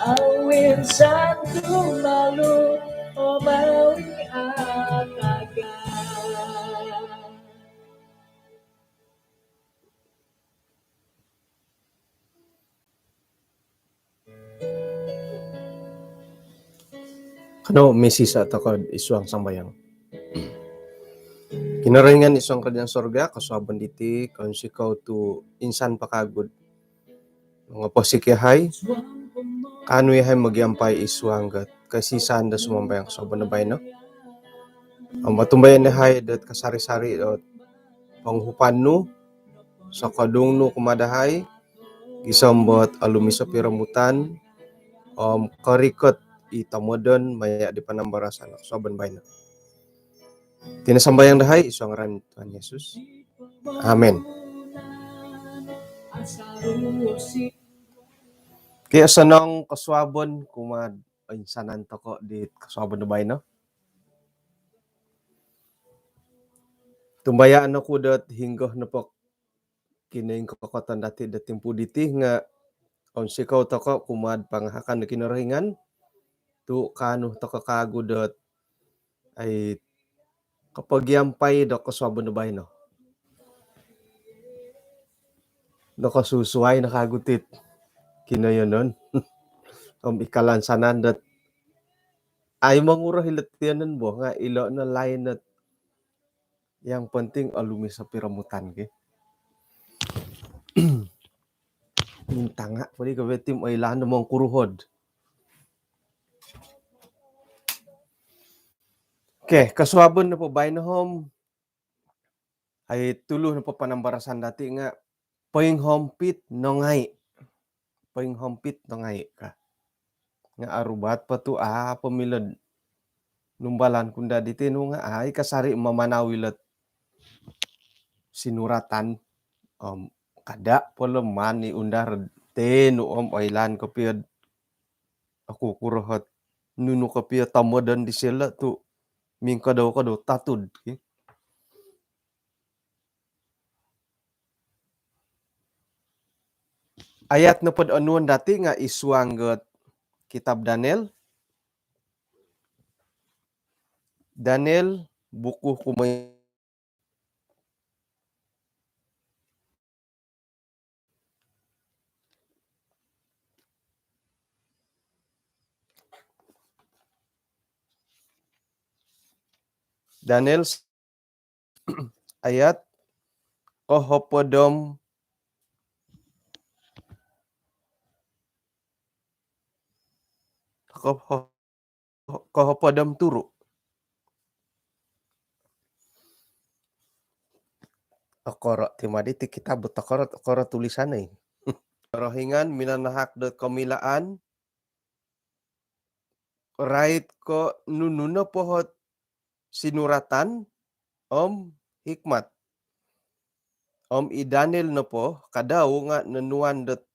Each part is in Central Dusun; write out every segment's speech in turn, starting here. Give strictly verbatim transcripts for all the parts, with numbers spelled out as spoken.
Awin santu malu o mawi ataga. Kano misisa tokou id suang sambayang. Kinorohingan id suang kerajaan sorga, kosuabon diti, kounsikou tu insan po kagu do mongoposik yahai, kaanu yahai mogiampai id suang dot kosisaan do sumambayang kosuabon do baino. Om otumbayaan yahai dot kasari-sari dot ponguhupan nu, sokodung nu kumaa dahai, gisom dot olumis o piromutan om korikot i tomodon maya di panambarasan kosuabon baino. Iti no sambayang dahai id suang ngaran Tuhan Yesus. Amin. Okey, osonong kosuabon kumaa do insanan tokou di kosuabon do baino. Tumbayaan oku dot hinonggo nopo kinoingkokoton dati do timpu diti nga kounsikou tokou kumaa do pangahakan do Kinorohingan tu kaanu tokou kagu dot ai kopogiampai do kosuabon do baino. Nokosusuai no kagu tit kinoyonon om ikalansanan dot ai monguro ilo tiyonon bo nga ilo no lain dot yang penting olumis o piromutan ki. Mintanga podi ko betim oilaan do mongkuruhod. Okey, kosuabon nopo baino om ai tulu nopo panambarasan dati nga poinghompit nongai. Poinghompit nongai ka. Nga arubat po tu apo milo do numbalan ku nda diti nu nga ai kasari mamanau ilo sinuratan om kada po lo mani undar tenu om oilaan kopio do aku kurohot nunu kopio tomodon disilo tu mingkodou-kodou tatud ki. Ayat nopo do onuon dati nga id suang dot kitab Daniel. Daniel buku kumoi Daniel ayat kohopod om koho- kohopod om turu. Okoro ti madi ti kitab, okoro, okoro tulisan ai. Rohingan minanahak dot komilaan rait ko nunu nopo ot sinuratan om hikmat. Om i Daniel nopo kadau nga nonuan dot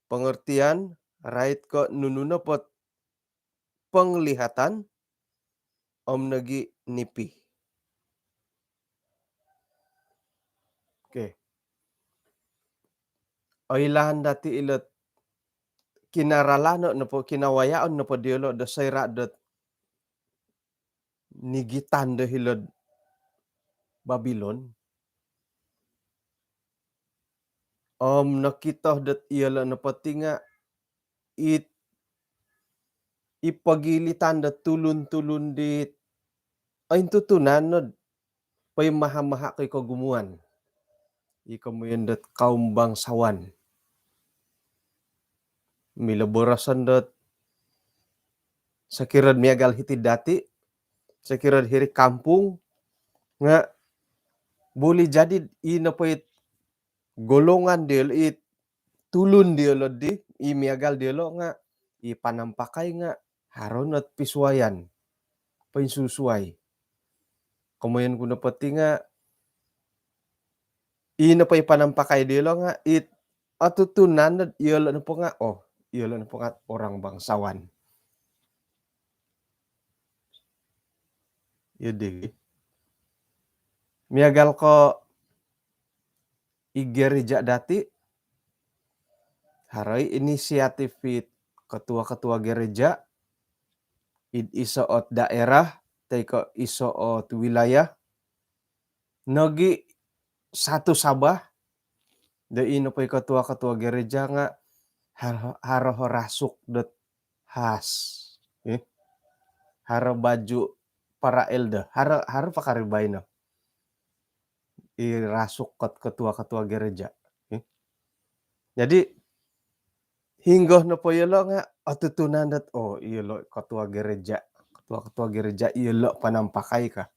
pengertian rait ko nunu nopo ot penglihatan om nogi nipi. Okey. Oilaan dati ilo kinaralano nopo, kinawayaon nopo diolo do soira dot nigitan do hilo'd Babilon. Om nokito dot iyolo nopo ti nga it, i pogilitan do tulun-tulun dit ointutunan nod poimaha-maha ko i kogumuan. I komoyon dot kaum bangsawan. Milo boroson dot sokirod miagal hiti dati, sokirod hiri kampung, nga boleh jadi i nopo it golongan diolo, it tulun diolo di, i miagal diolo nga i panampakai nga haro not pisuayan, poinsusuai. Komoyon ku nopo ti nga i nopo i panampakai diolo nga it otutunan dot iyolo nopo nga, oh, iyolo nopo nga orang bangsawan. Iyo di. Miagal ko i gereja dati, haro i inisiatif it ketua-ketua gereja, id iso ot daerah, toi ko iso ot wilayah, nogi satu Sabah, do ino po i ketua-ketua gereja nga haro, haro rasuk dot khas. Eh? Haro baju para elder, haro, haro pakaribai no. I rasuk kot ketua-ketua gereja. Eh? Jadi, hinggo nopo iyolo nga otutunan dot, oh, iyolo ketua gereja, ketua-ketua gereja iyolo panampakai ka.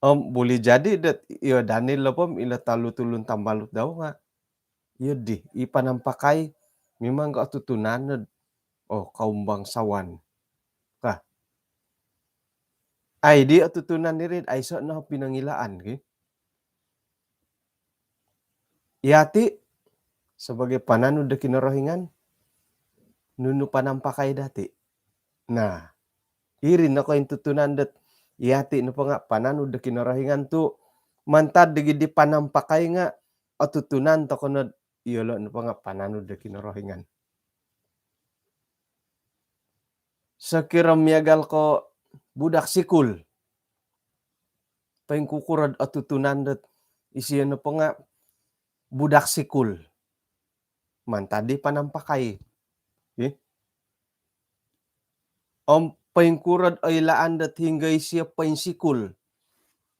Om, boleh jadi dot iyo Daniel lopo om ilo tolu tulun tambalut dau nga, iyo di, i panampakai memang ga otutunan dot, oh, kaum bangsawan. Ka. Ai di otutunan diri, aiso no pinongilaan, ki. Yati sebagai pananud do Kinorohingan, nunu panampakai dati. Nah, iri no kointutunan dot yati nopo nga pananud do Kinorohingan tu mantad di gidi panampakai nga otutunan toko nod iyolo nopo nga pananud do Kinorohingan. Sokiro miagal ko budak sikul. Poingkukurod otutunan dot isio nopo nga budak sikul. Mantad di panampakai. Eh? Om poingkurod oilaan dot hinggo isio poinsikul.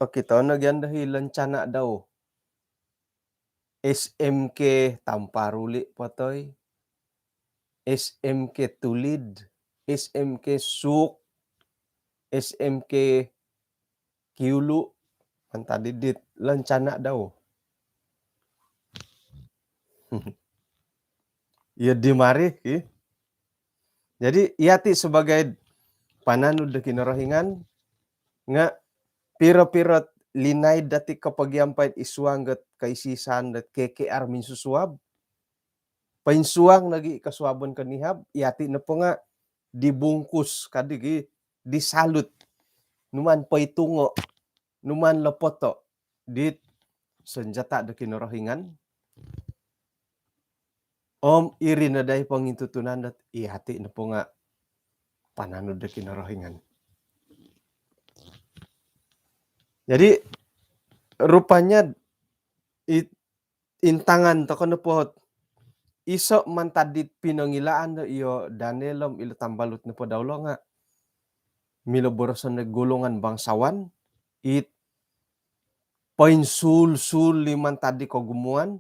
Okito no gian do hi lencana dau. S M K Tamparuli potoi, S M K Tulid, S M K Suk, S M K Kiulu, mantad di dit lencana dau. Iyo di mari, ki. Jadi, yati sebagai pananud do Kinorohingan, nga piro-piro linaid dati kopogiampai id suang dot kaisisan dot K K R minsusuab, poinsuang nogi kosuabon konihab, yati nopo nga dibungkus kadi gi, disalut, numan poitungo, numan lopoto dit senjata do Kinorohingan. Om iri no dai pongintutunan dot yati nopo nga pananud do Kinorohingan. Jadi, rupanya it intangan toko nopo ot iso mantad dit pinongilaan do iyo Daniel om ilo tambalut nopo daulo nga milo boroson do golongan bangsawan it poinsul-sul i mantad di kogumuan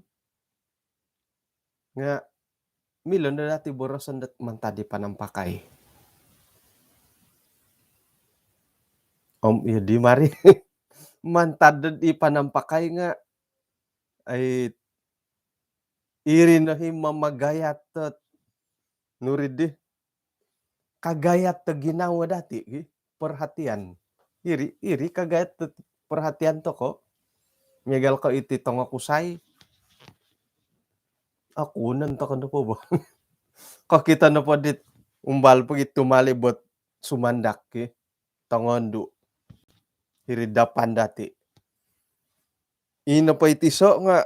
nga milo no dati boroson dot mantad di panampakai. Om iyo di mari mantad di panampakai nga ai iri no hi mamagayat dot nuri di kagayat do ginawo dati, ki, perhatian. Iri, iri kagayat do perhatian toko. Miagal ko iti tongo kusai. Aku nonton toko nopo bo. Kokito nopo dit umbal pogi tumali bot sumandak, ki. Tongondu. Iri dapan dati. Ino po iti so nga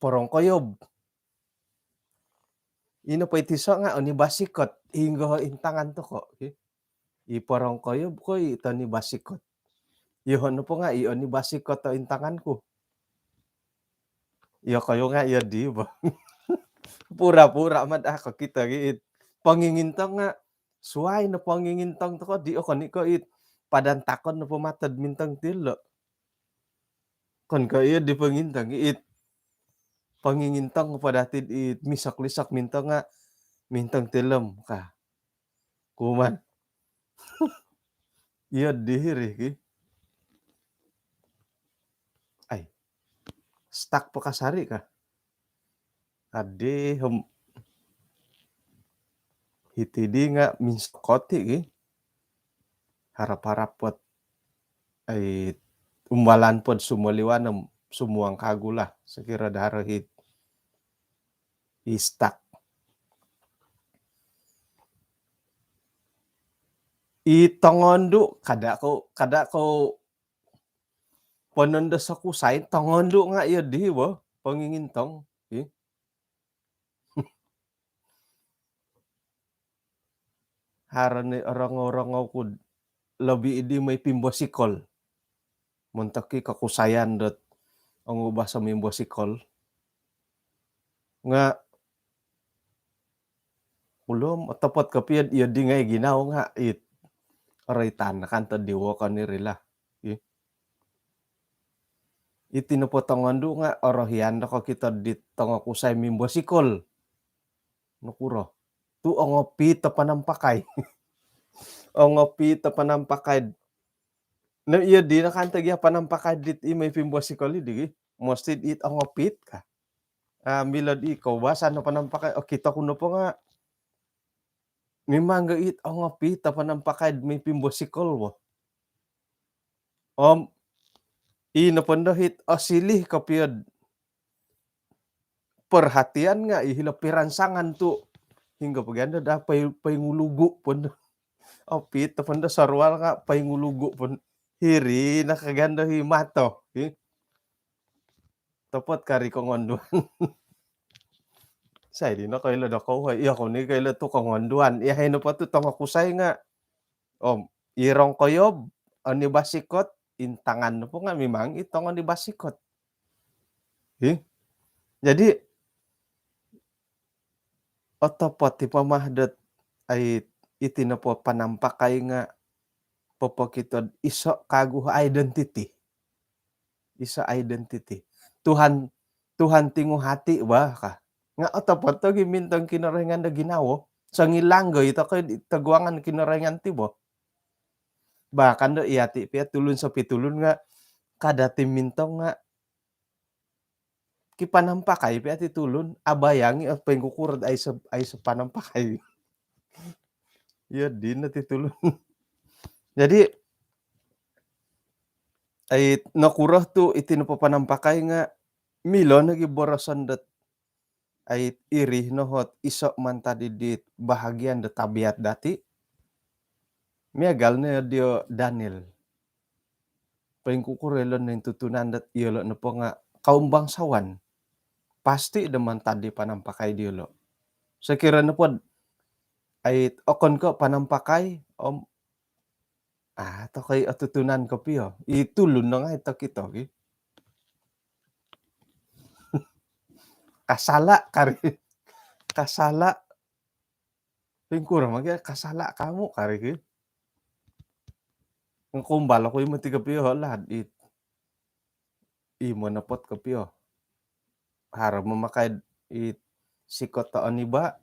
porongkoyob. Ino po iti so nga oni basikot. Hinggo intangan toko, ki. I porongkoyob ko i toni basikot. Iyo nopo nga i oni basikot o intangan ku. Iyo koyo nga iyo di bo. Pura-pura mat ah kokito gi it. Pongingintong nga suai no pongingintong toko di okon i ko it padan takon no po matod mintong tilo. Kon ko iyo di pongintong it pongingintong po dati it misok-lisok mintong nga mintong tilom ka. Kuman. Iyo di hiri, ki. Ai. Stuck po kasari ka. Adi hom hiti di nga minsokoti, ki. Harap-harap pot ai umbalan pod sumoliwan om sumuang kagu lah sekira daro hit istak. I tongondu, kada kou, kada kou ponondos o kusai, tongondu nga iyo di bo, pongingintong. Ih. Haro ni orongou-rongou ku lobi idi moi pimbosikol. Montok i kokusayan dot ongubas o mimbosikol. Nga ulum otopot kopio iyo di ngai ginawo nga it. Oroitan kan to di wokon iri lah. Ih. Iti nopo tongondu nga orohian do kokito di tongokusai mimbosikol. Nokuro? Tu ongopiit o panampakai. Ongopiit o panampakai. Na iyo di nakan to gia panampakai dit i moi pimbosikol idi gi. Mosti it ongopiit ka. Ah, milo di koubasan o panampakai. Okito ku nopo nga mimang ga it ongopiit o panampakai moi pimbosikol bo. Om i nopo ndo it osiliu kopio perhatian nga i hilo piransangan tu hinggo po gia ndo da pai, paingulugu po ndo. Opiit po ndo sorwal nga paingulugu po ndo. Hiri no ka gia ndo i mato. Ih. Topot kari kongonduan. Sai di no koilo do kou, iyo kou ni koilo tu kongonduan. Iyahai nopo tu tongokusai nga. Om, i rongkoyob, onibasikot, intangan nopo nga mimang i tongo onibasikot. Ih. Jadi, otopot i pamah dot ai iti nopo panampakai nga popokito do iso kagu identiti. Iso identiti. Tuhan, Tuhan tinguhati bah ka. Nga otopot o gi mintong Kinorohingan do ginawo. Songilang go i tokoi toguangan Kinorohingan ti bo. Bahkan do iyati pia tulun sopi tulun nga kada ti mintong nga kipanampakai pia ti tulun, abayang i poingkukuro do aiso, aiso panampakai. Iyo dino ti tulun. Jadi, ai nokuro tu iti nopo panampakai nga milo nogi boroson dot ai iri no ot iso mantad di bahagian do tabiat dati. Miagal no dio Daniel. Poingkukuro ilo nointutunan dot iyolo nopo nga kaum bangsawan. Pasti do mantad di panampakai diolo. Sokiro nopo dot ai okon ko panampakai om ah, tokoi otutunan kopio. I tulun no ngai tokito ki. Kasala kari. Kasala. Poingkuro magi kasala kamu kari ki. Ngkumbal oku i moti kopio lah it. I monopot kopio. Haro mamakai i sikot toon iba.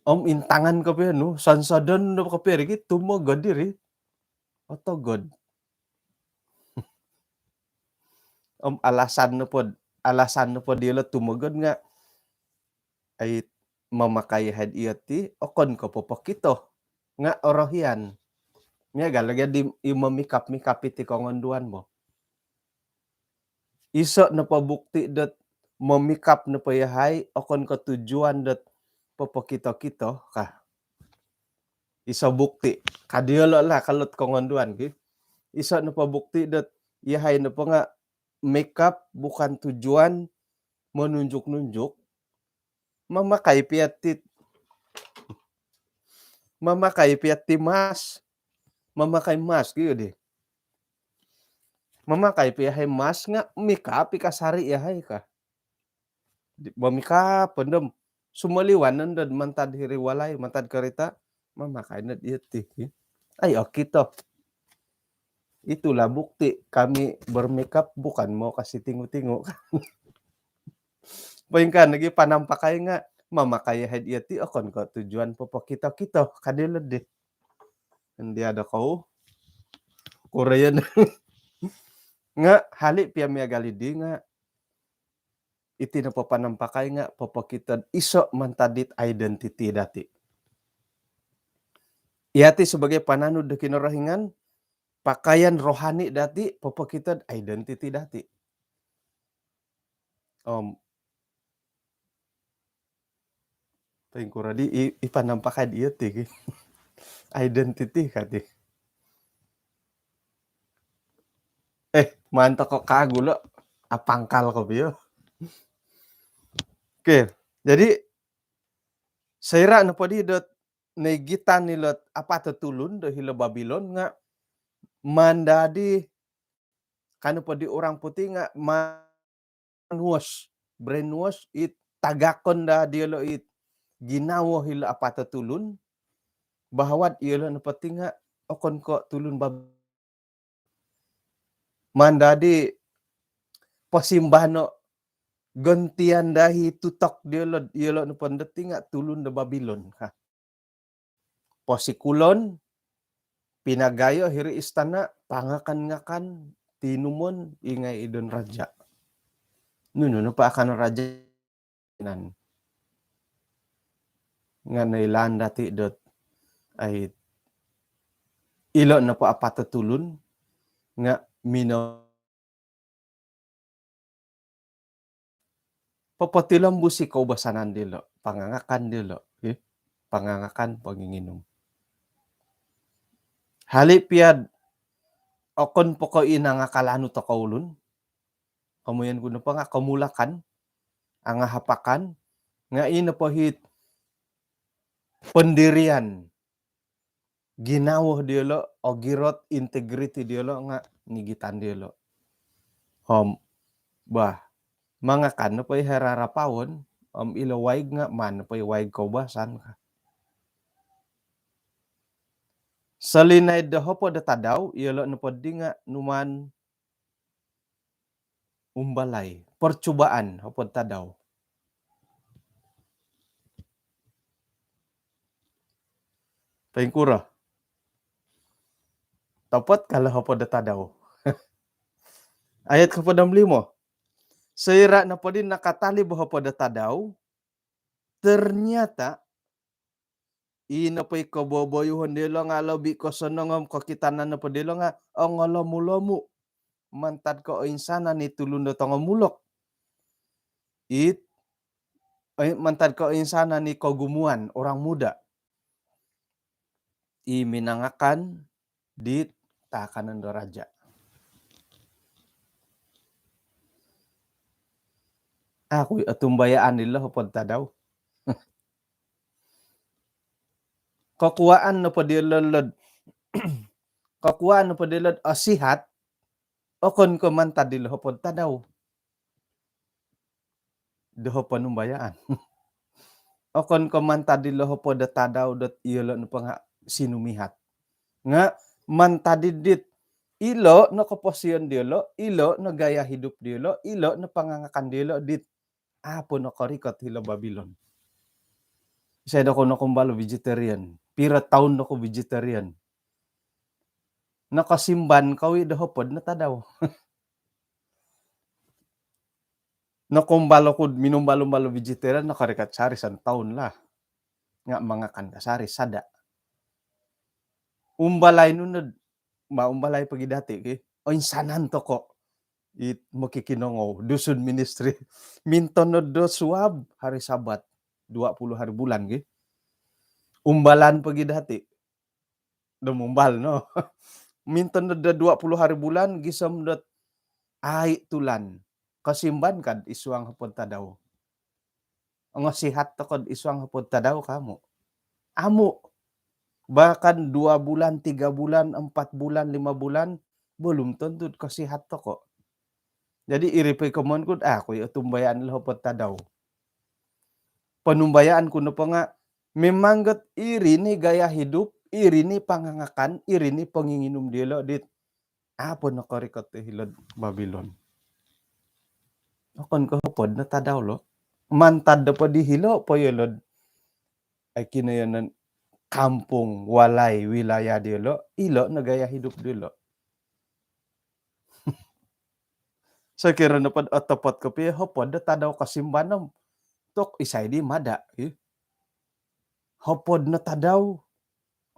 Om intangan kopio nu, sonsodon do kopio ri ki tumogod diri. Otogod. Om alasan nopo, alasan nopo diolo tumogod nga ai mamakai haid iyo ti okon ko popokito nga orohian. Miagal lagi di i mamikap-mikap iti kongonduan bo. Iso nopo bukti dot mamikap nopo iyahai okon ko tujuan dot popokito-kito ka. Iso bukti. Ka diolo lah kalut kongonduan ki. Iso nopo bukti dot iyahai nopo nga makeup bukan tujuan menunjuk-nunjuk. Mamakai pia ti, mamakai pia ti mask. Mamakai mask iyo di. Mamakai pia hai mask nga makeup i kasari iyahai ka. Di, mamikap po ndo om sumoliwan nondo mantad hiri walai, mantad karita, mamakai no iyo ti. Ai okito. Itulah bukti kami bermakeup bukan mau kasi tingu-tingu. Poingkaa nogi panampakai nga mamakai haid iyo ti okon ko tujuan popokito-kito ka diolo di. Ndia do kou. Kuro iyo no. Nga hali pia miagal di nga iti nopo panampakai nga popokito do iso mantad dit identiti dati. Iyati sebagai pananud do Kinorohingan, pakaian rohani dati popokito do identiti dati. Om poingkuro di i, i panampakai di iyo ti ki. identiti kati. Eh, maan toko kagu lo, apangkal kopio. Okey, jadi soira nopo di dot noigitan ilo apat o tulun do hilo Babilon nga maan dadi, kanu po di orang putih nga ma- brainwash, brainwash it, tagakon daa diolo it ginawo hilo apat o tulun, bahawa iyolo nopo ti nga okon ko tulun Bab-, maan dadi posimbano, gantian dahi tutok diolo, iyolo nopo dot ti nga tulun do Babilon ka. Posikulon, pinagayo hiri istana, pangakan-ngakan, tinumon, ingai idon raja. Nunu nopo akan raja nan. Nga noilaan dati dot, ai, ilo nopo apat o tulun nga mino- popotilombus i koubasanan diolo, pangangakan diolo, eh, pangangakan, panginginum. Hali pia dot okon po ko inangakalanu tokou ulun, komoyon ku nopo nga komulakan, angahapakan, nga i nopo it pendirian, ginawo diolo, ogirot, integriti diolo nga nigitan diolo. Om, bah, mangakan nopo i haro rarapaon, om ilo waig nga maan nopo i waig koubasan ka. Solinaid do hopod o tadau, iyolo nopo di nga numaan umbalai, percubaan hopod tadau. Poingkuro? Topot ka lo hopod o tadau? Ayat kohopod om limo. Soira nopo di nakatalib o hopod o tadau, ternyata i nopo i koboboyuhon diolo nga lobi kosonong om kokitanan nopo diolo nga ongolomu-lomu mantad koinsanan i tulun do tongomulok. It, eh, mantad koinsanan i kogumuan, orang muda. I minangakan dit taakanon do raja. Au ku i otumbayaan dilo hopod tadau. Kokuaan nopo diolo dot, kokuaan nopo diolo dot osihat, okon ko mantad dilo hopod tadau do ponumbayaan. Okon ko mantad dilo hopod o tadau dot iyolo nopo nga sinumihat. Nga mantad di dit ilo no koposion diolo, ilo no gaya hidup diolo, ilo no pangangakan diolo dit au po nokorikot hilo Babilon. Isai dokou nokoumbal o vegetarian? Piro toun dokou vegetarian? Nokosimban kou i do hopod no tadau. Nokoumbal oku, minumbal-umbal o vegetarian, nokorikot sehari santaun lah. Nga mangakan ka sehari sada. Umbalai nu nod, ma umbalai pogi dati ki. Oinsanan toko it mokikinongou, Dusun Ministry. Mintonod do suab hari Sabat, dua puluh hari bulan ki. Umbalan pogi dati do mumbal no. Mintonod do dua puluh hari bulan gisom dot ai tulan. Kosimban kad id suang hopod tadau? Ongosihat toko id suang hopod tadau ka amu? Amu. Bahkan dua bulan, tiga bulan, empat bulan, lima bulan, belum tentu kosihat toko. Jadi iri po i komoyon ku dot au ku i otumbayaan lo hopod tadau. Ponumbayaan ku nopo nga memang got iri ni gaya hidup, iri ni pangangakan, iri ni ponginginum diolo dit au po nokorikot hilo'd Babilon. Okon ko hopod no tadau lo. Mantad nopo di hilo po iyolo'd, ai, kinoyonon kampung, walai, wilayah diolo, ilo no gaya hidup diolo. Sokiro nopo dot otopot kopio hopod o tadau kosimban om, tok isai di mada, ih. Hopod no tadau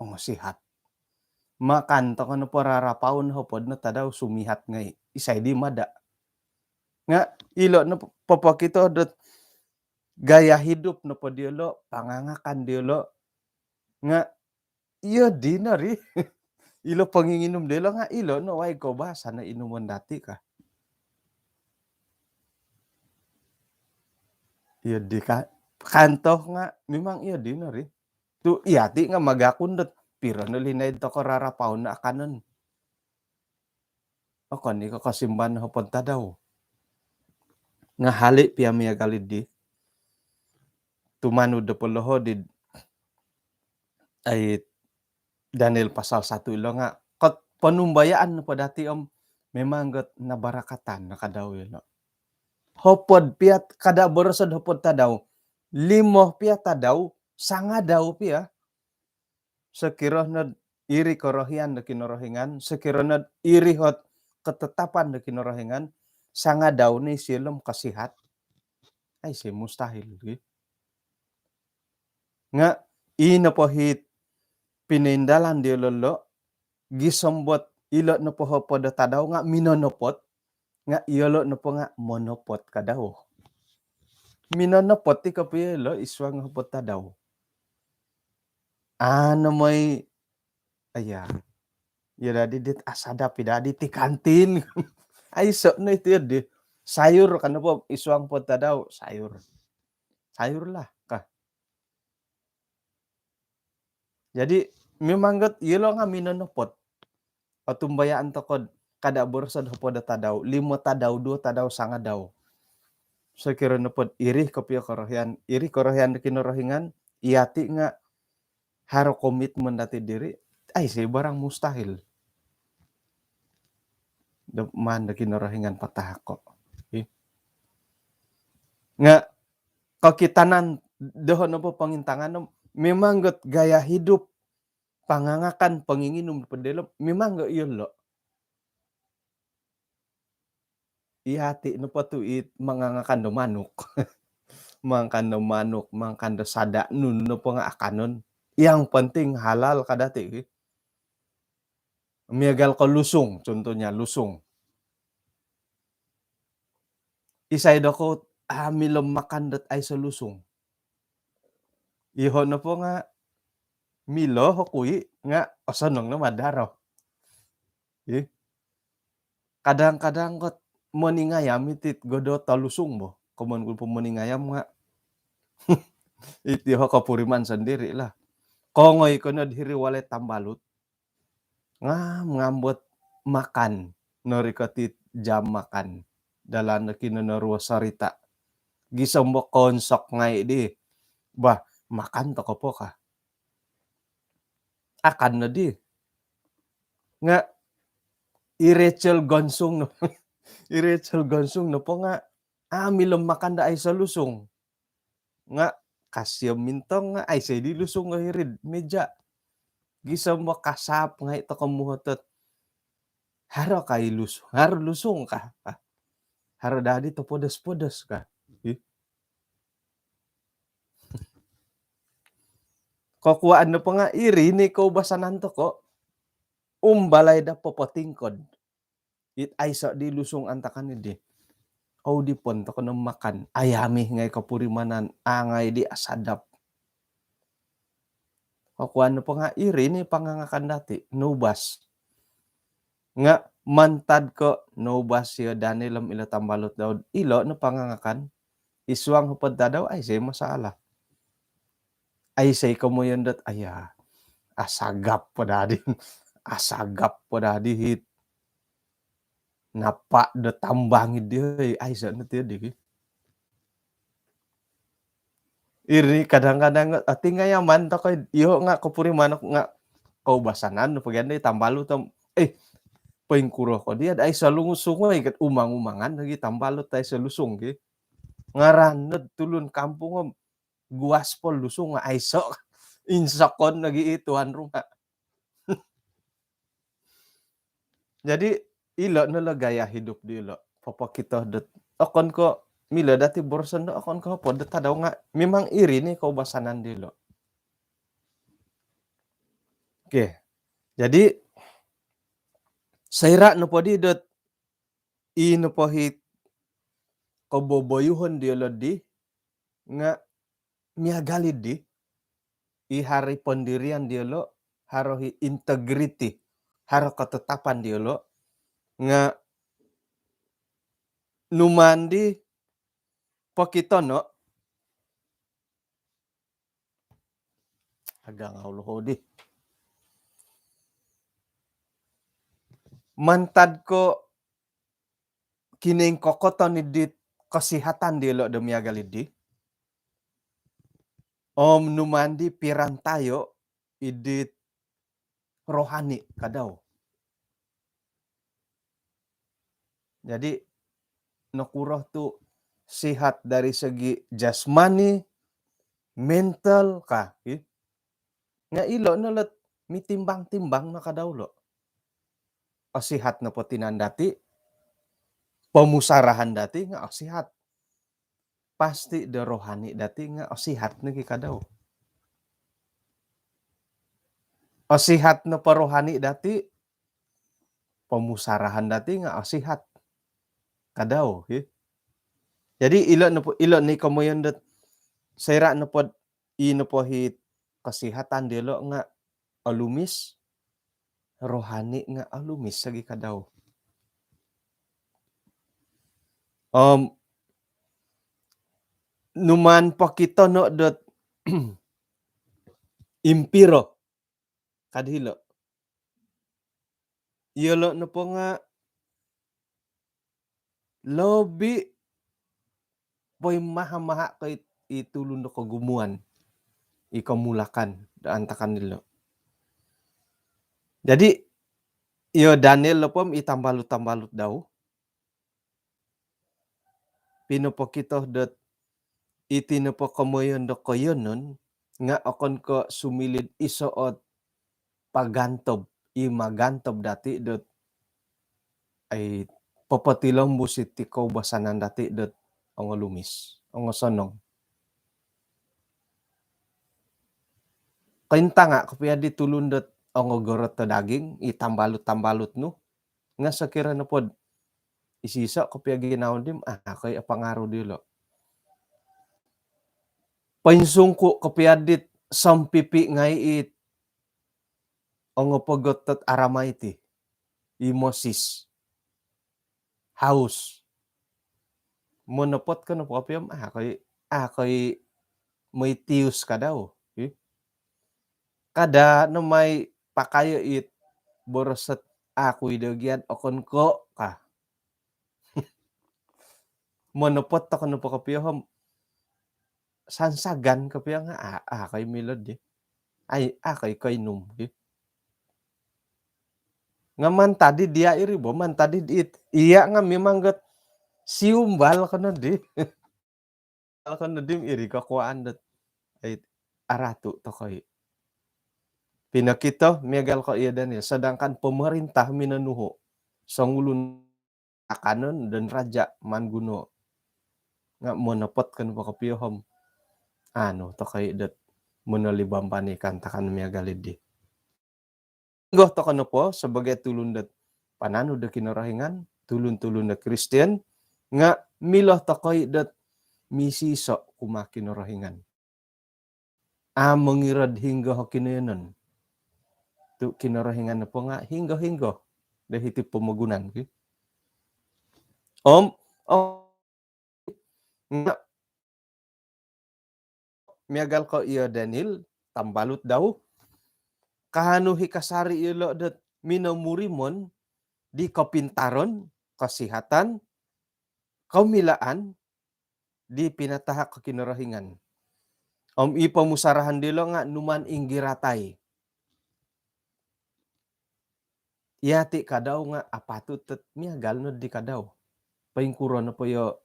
ongosihat. Makan toko nopo rarapaon hopod no tadau sumihat ngai. Isai di mada? Nga ilo no popokito dot gaya hidup nopo diolo, pangangakan diolo, nga Iyo dino ri. Ilo ponginginum dilo nga ilo no waig koubasanan inumon dati ka. Iyo di ka, kanto nga memang iyo dino ri. Tu iyati nga magakun dot piro no linaid toko rarapaon no akanon. Okon i ko kosimban hopod tadau. Nga hali pia miagal di tumanud do poloho di ai Daniel pasal satu ilo nga kot ponumbayaan nopo dati om memang got nabarakatan no kadau ilo. Hopod pia kada borosod hopod tadau, limo pia tadau, sangadau pia. Sokiro nod iri korohian do Kinorohingan, sokiro nod iri hot ketetapan do Kinorohingan, sangadau ni silom kasihat. Ai si mustahil gi. Nga ino po hit pinoindalan diolo lo, gisombot ilo nopo hopod do tadau nga minonopot, nga iyolo nopo nga monopot kadau. Minonopot ti kopio ilo isuang hopod tadau. Ano moi, aya, iyo dadi dit asadap i dadi ti kantin. Aiso no iti di sayur kan nopo isuang hopod tadau, sayur. Sayur lah kah. Jadi memang got iyolo nga minonopot. Otumbayaan tokod kada borosod hopod do tadau, limo tadau, duo tadau, sangadau. Sokiro nopod iri kopio korohian, iri korohian do Kinorohingan, iyati nga haro komitmen dati diri, ai si barang mustahil. Do maan do Kinorohingan patahako. Ih. Nga kokitanan doho nopo pongintangan no memang got gaya hidup pangangakan ponginginum do podelo memang got iyolo. Iyati nopo tu it mangangakan do manuk. Mangakan do manuk, mangakan do sada nunu nopo nga akanon. Yang penting halal kadati. Miagal ko lusung, contohnya lusung. Isai dokoyu a milo makan dot aiso lusung? Iyoho nopo nga milo oku i nga osonong no madaro. Ih. Kadang-kadang kot moningayam iti godot lusung bo. Komon ku po moningayam nga iti ho kopuriman sendiri lah. Kongoi ko nod hiri walai tambalut. Ngam-ngam bot makan, norikot it jam makan. Dalan do kinonoruo sorita. Gisom bo konsok ngai di. Bah, makan toko po kah. Akan no di. Nga i Rachel Gonsung no. I Rachel Gonsung nopo nga a milo makan do aiso lusung. Nga kasio mintong nga aiso di lusung nga hiri'd meja. Gisom bo kasap ngai toko muhotot. Haro kai lusung, haro lusung kah? Haro dadi topodos-podos kah? Ih. Kokuaan nopo nga iri ni koubasanan toko. Umbalai da popotingkod. It aiso di lusung antakan di. Au di pon toko no makan. Ayami ngai kopurimanan, angai di asadap. Kokuaan nopo nga iri ni pangangakan dati, noubas. Nga mantad ko noubas iyo Daniel om ilo tambalut dau, ilo no pangangakan. Isuang hopod tadau, aiso masalah. Aiso komoyon dot, aya, asagap po dadi. Asagap po dadi hit. Napa do tambang di, oi, aiso no ti di. Iri kadang-kadang, ati nga yaman toko, iyo nga kopuriman oku nga koubasanan po gia di tambalut om, eh, poingkuro ko dia, aiso lusung, oi, kat umang-umangan lagi tambalut, aiso lusung gi. Ngaran nod tulun kampung om guas po lusung nga aiso. Insokon lagi i tuan rumah. Jadi ilo no lo gaya hidup dilo. Popokito dot okon ko milo dati boroson do okon ko hopod do tadau nga memang iri ni koubasanan dilo. Okey. Jadi soira nopo di dot i nopo hit koboboyuhon diolo di nga miagal di i hari pendirian diolo haro hi integriti, haro ketetapan diolo, nga numaan di pokitono, agang au loho di. Mantad ko kinoingkokoton idit kesihatan diolo do miagal idi. Om numaan di pirantayo idit rohani kadau. Jadi, nokuro tu sihat dari segi jasmani, mental ka, i? Nga ilo no lot mitimbang-timbang no kadau lo. Osihat nopo tinan dati, pomusarahan dati nga osihat. Pasti do rohani dati nga osihat nogi kadau. Osihat nopo rohani dati, pomusarahan dati nga osihat kadau, hi. Jadi ilo nopo, ilo ni komoyon dot soira nopo i nopo hi kesihatan diolo nga olumis, rohani nga olumis lagi kadau. Om numaan pokitono dot impiro kad hilo. Iyolo nopo nga lobi poimaha-maha ko i, i tulun do kogumuan, i komulakan do antakan dilo. Jadi iyo Daniel nopo om i tambalut-tambalut dau pinopokito dot iti nopo komoyon do koiyonon nga okon ko sumiliu iso ot pagantob, i magantob dati dot ai popotilombus iti koubasanan dati dot ongolumis, ongosonong. Kointanga kopio di tulun dot ongogorot do daging, i tambalut-tambalut nu, nga sokiro nopo do iso-iso kopio ginawo di om, ah, koi apangaru diolo. Poinsungku kopio dit sompipi ngai it ongopogot dot aramai ti, i Moses. Haus. Monopot ko nopo kopio om, ah, koi, ah, koi moi tius kadau, hi. Kada no mai pakayo it boros dot, ah, kui do gia dot okon ko ka. Monopot toko nopo kopio om sansagan kopio nga, ah, ah, koi milo di. Ai, ah, koi, koi num, hi. Nga mantad di dia iri bo, mantad di it, iya nga memang got siumbal kono di. Kalau kono di iri kokuaan dot, ai, aratu tokoi. Pinokito miagal ko iyo Daniel, sedangkan pemerintah minonuhu songulun akanon dan raja maan guno. Nga monopot ko nopo kopio om, anu, tokoi dot monolibamban i kaantakan miagal idi. Hinggo toko nopo sebagai tulun dot pananud do Kinorohingan, tulun-tulun do Kristian, nga milo tokoi dot misiso kumaa Kinorohingan. Amu mongirad hinggo o kinoiyonon. Tu Kinorohingan nopo nga hinggo-hinggo do hiti pomogunan, ki. Om, om, nga miagal ko iyo Daniel, tambalut dau, kaanu i kasari iyolo dot minomurimon di kopintaron, kosihatan, komilaan di pinatahak ko Kinorohingan. Om i pomusarahan dilo nga numaan inggiratai. Yati kadau nga apatut dot miagal no di kadau. Poingkuro nopo iyo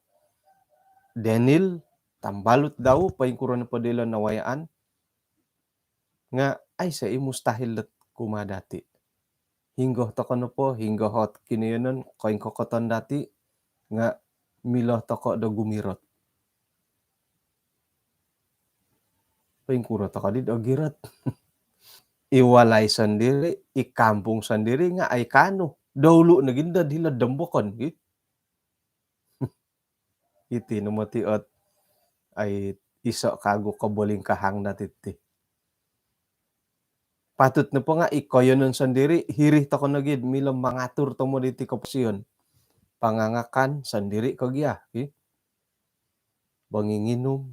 Daniel, tambalut dau, poingkuro nopo dilo nawayaan, nga aiso i mustahil dot kumaa dati. Hinggo toko nopo, hinggo ot kinoiyonon, koingkokoton dati, nga milo toko do gumirot. Poingkuro toko di do girot. I walai sondiri, i kampung sondiri nga ai kaanu. Daulu nogi do hilo'd Dombokon, ki. Iti no moti ot, ai, iso kagu kobolingkahang dati ti. Patut nopo nga' i koiyonon sondiri', hiri toko' nogi'd milo mangatur tomod iti koposion. Pangangakan sondiri' ko gia, ki. Panginginum.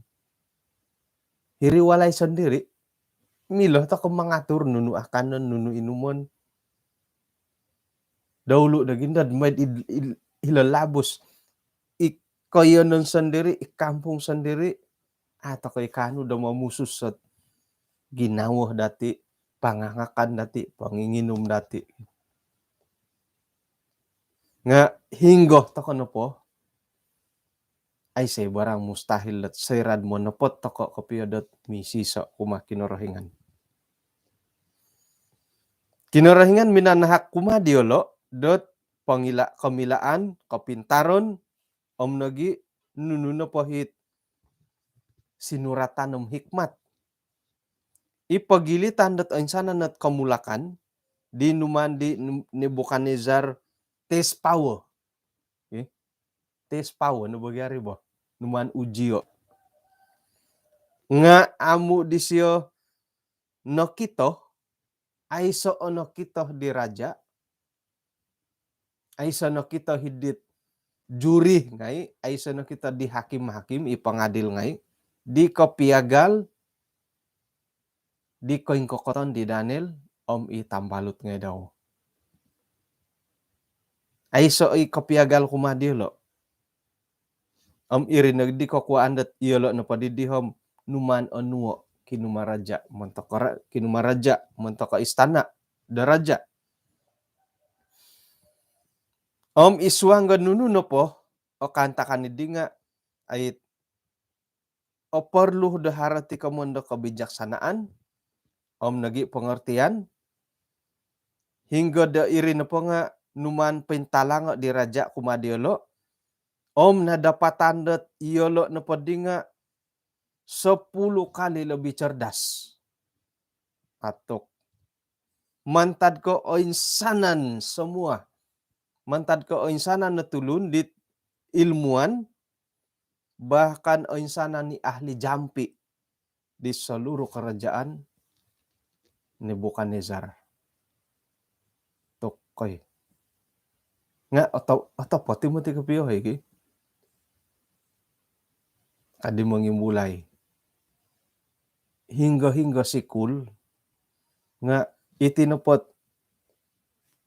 Hiri walai sondiri', milo toko' mangatur nunu akanon, nunu inumon. Daulu' nogi nod maid id, id, hilo labus. I koiyonon sondiri', i kampung sondiri', a' toko' i kaanu do momusus ot ginawo dati', pangangakan dati', panginginum dati'. Nga' hinggo toko' nopo, aiso' i barang mustahil dot soira'd monopot toko' kopio dot misiso' kumaa Kinorohingan. Kinorohingan minanahak kumaa diyolo' dot pongila-, komilaan, kopintaron, om nogi' nunu nopo hit sinuratan om hikmat. I pogilitan dot oinsanan ot komulakan di numaan di Nebukadnezar test power. Okey. Test power no bagi ari bo. Numaan ujio'. Nga' amu' disio nokito, aiso' o nokito di raja', aiso' nokito hidit juri ngai', aiso' nokito di hakim-hakim, i pangadil ngai', di kopiagal di koingkokoton di Daniel om i tambalut ngai' dau. Aiso' i kopiagal kumaa diyolo'. Om iri noddi kokuwaan dot iyolo' nopo diddi om numaan onuo' kinumaraja' montok ra-, kinumaraja' montok istana' do raja'. Om i suang do nunu nopo o kaantakan iddi nga' ait oporlu do haro ti komoyon do kebijaksanaan om nogi' pengertian, hinggo do iri nopo nga' numaan pointalango' di raja' kumaa diyolo', om nadapatan dot iyolo' nopoddi nga' sepuluh kali lebih cerdas. Atuk. Mantad ko' oinsanan semua. Mantad ko' oinsanan no tulun dit ilmuwan, bahkan oinsanan ni ahli jampi di seluruh kerajaan Nebukadnezar. Tokoi. Nga' oto-, otopot i moti kopio hoi ki. Kadi mongimbulai. Hinggo-hinggo sikul nga' iti nopot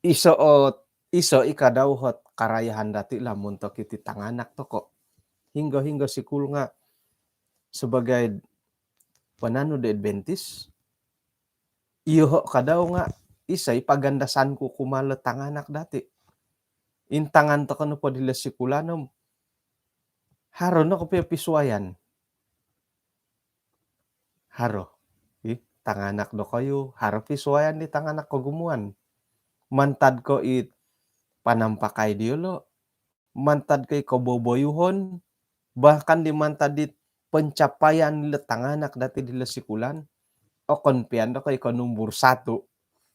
iso' ot, iso' i kadau hot karayahan dati' lah montok iti tanganak toko'. Hinggo-hinggo sikul nga' sebagai pananud Adventist, iyoho' kadau nga' iso' i pagandasan ku kumaa lo tanganak dati'. Intangan toko' nopo dilo sikulan om haro no kopio pisuayan. Haro. Ih, tanganak dokoyu, haro pisuayan di tanganak kogumuan. Mantad ko' i panampakai diyolo', mantad ko' i koboboyuhon, bahkan di mantad di pencapaian dilo tanganak dati' dilo sikulan, okon pian do ko' i ko numbur satu,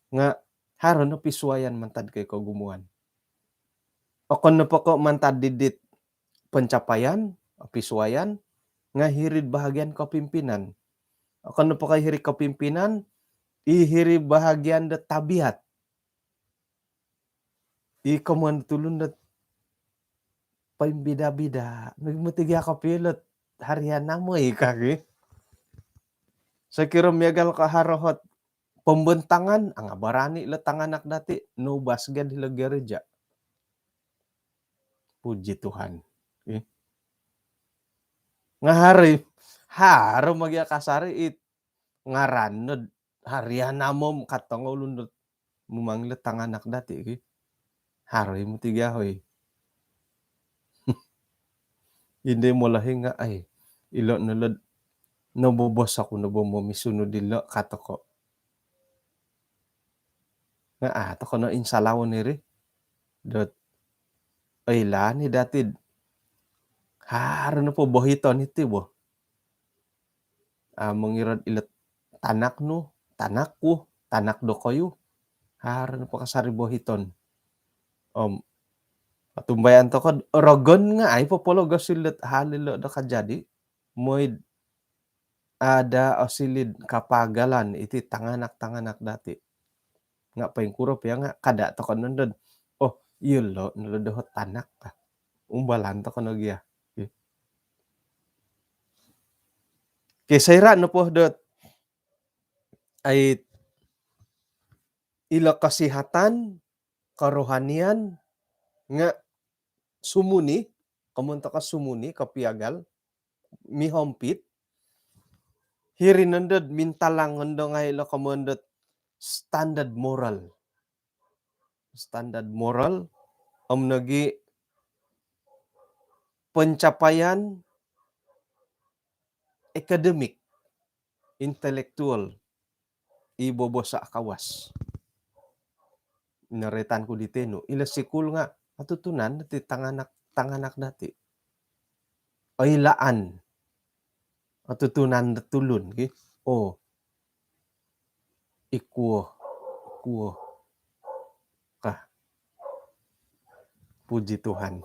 nga' haro no pisuayan mantad ko' i kogumuan. Okon nopo ko' mantad di dit pencapaian, pisuayan, nga' hiri'd bahagian kepimpinan. Okon nopo ko' hiri'd kepimpinan, i hiri'd bahagian do tabiat. I komoyon tulun dot poimbida-bida. Moti gia kopio lo harian amoi kagi. Sokiro miagal ko haro hot pembentangan, a' nga' barani lo tanganak dati', nobas gia dilo gereja. Puji Tuhan. Ih. Nga' haro i, haro moti gia kasari it ngaran nod harian amom katongou ulun dot mumanggil tanganak dati' ki. Haro i moti gia hoi. Indi molohing nga' ai, ilo' nolod nobobos oku nobo momisunud ilo' ka toko'. Nga' a' toko' no insalawon iri dot oilaan i dati'd haro nopo bohiton iti bo. A' mongirad ilo tanak nu, tanak ku, tanak dokoyu, haro nopo kasari bohiton. Om otumbayaan toko'd rogon nga' ai popologos ilo hal ilo do kajadi, moi'd ada osilid kapagalan iti tanganak-tanganak dati. Nga poingkuro pia nga kada toko nondod, oh, iyolo nolo doho tanak ka. Umbalan toko nogi ya. Oke, soira nopo dot ai ilo kesihatan, kerohanian nga sumuni, komoyon toko sumuni, kopiagal, mihompit, hiri nondod mintalang nondo ngai lo komoyon dot standard moral. Standard moral, om nogi pencapaian akademik, intelektual, i bobosa kawas. Noroitan ku di tenu, ilo sikul nga otutunan dati tanganak, tanganak dati. Oilaan. Otutunan do tulun, ki. Oh. Ikuo, ikuo. Kah. Puji Tuhan.